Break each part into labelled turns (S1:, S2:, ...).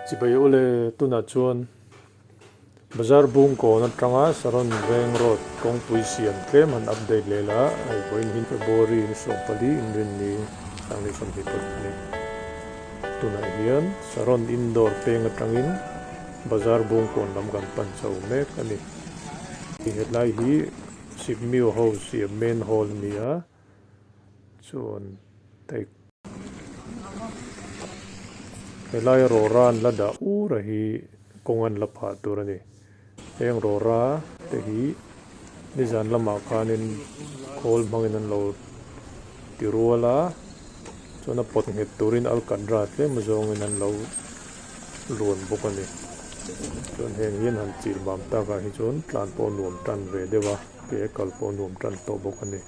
S1: Chibai ule tunah chuan Bazar Bungkawn atanga Saron Veng Road kawngpui siam tlem han update leh la, hei vawiin hi February ni 14 inrinni sanghnih 24 a ni. Tunah hian Saron Indoor peng atangin Bazar Bungkawn lam kan pan chho mek a ni. Hetlai hi Sipmiu ho siam main hall a ni a, chuan take. Helai rawra an la dah ur a hi kawng an la phah tur a ni. Heng rawra te hi nizan lamah khanin khawl hmangin an lo ti rual a, chuan a pawt nghet turin alkatra tlem zawngin an lo luan bawk a ni. Chuan heng hian han chil mam takah hi chuan tlan pawh nuam tan ve deuh a, ke kal pawh nuam tan tawh bawk a ni.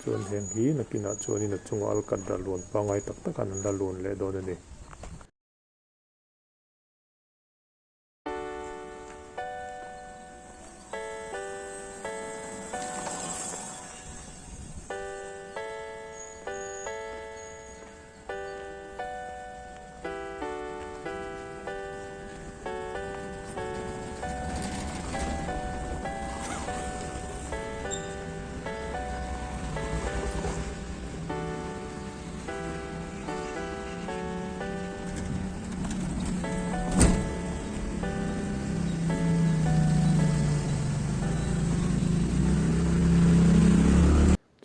S1: Chuan heng hi nakinah chuanin a chunga alkatra luan pangngai tak tak an la luan leh dawn a ni.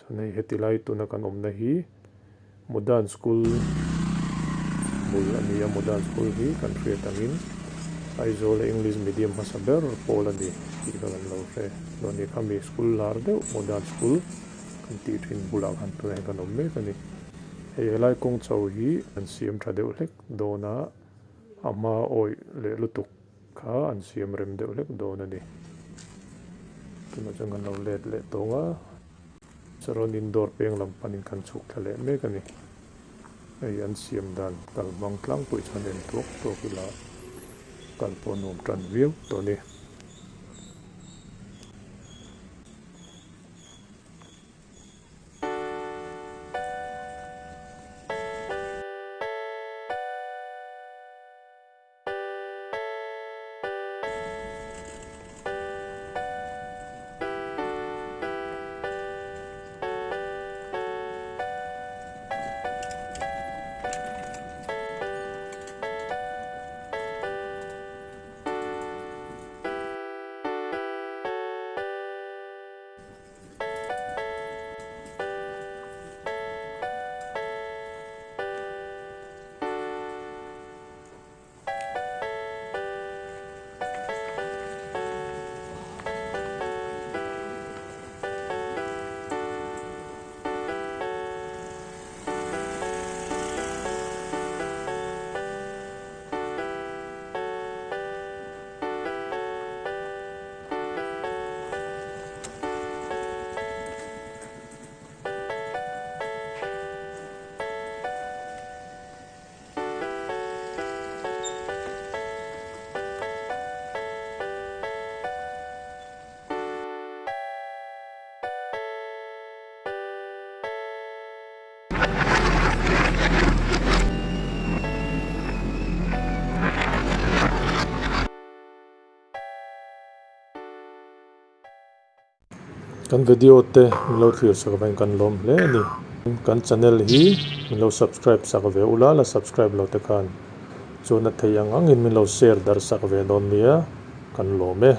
S1: Chuan hei heti lai tuna kan awmna hi Modern School bul a ni a, Modern School hi kan hriat angin Aizawl a English medium hmasa ber pawl a ni tih kha kan lo hre dawn a ni. Khami school lar deuh Modern School kan tih thin bulah khan tunah hian kan awm mek a ni. Hei helai kawng chho hi an siam tha deuh hlek dawn a, a hma awih leh lutuk. Kha an siam rem deuh hlek dawn a ni. Tunah chuan kan lo let leh tawng a, Saron indoor peng lam panin kan chhuk thla leh mek a ni. Hei an siam dan kal hmang tlangpui chuan en tuak tuak ila kal pawh nuam tan viau tawh a ni. Kan video te min lo thlir sak avangin kan lawm hle a ni. Kan channel hi min lo subscribe sak ve ula, la subscribe lo te khan chuan a thei ang angin min lo share darh sak ve dawn nia, kan lawm e.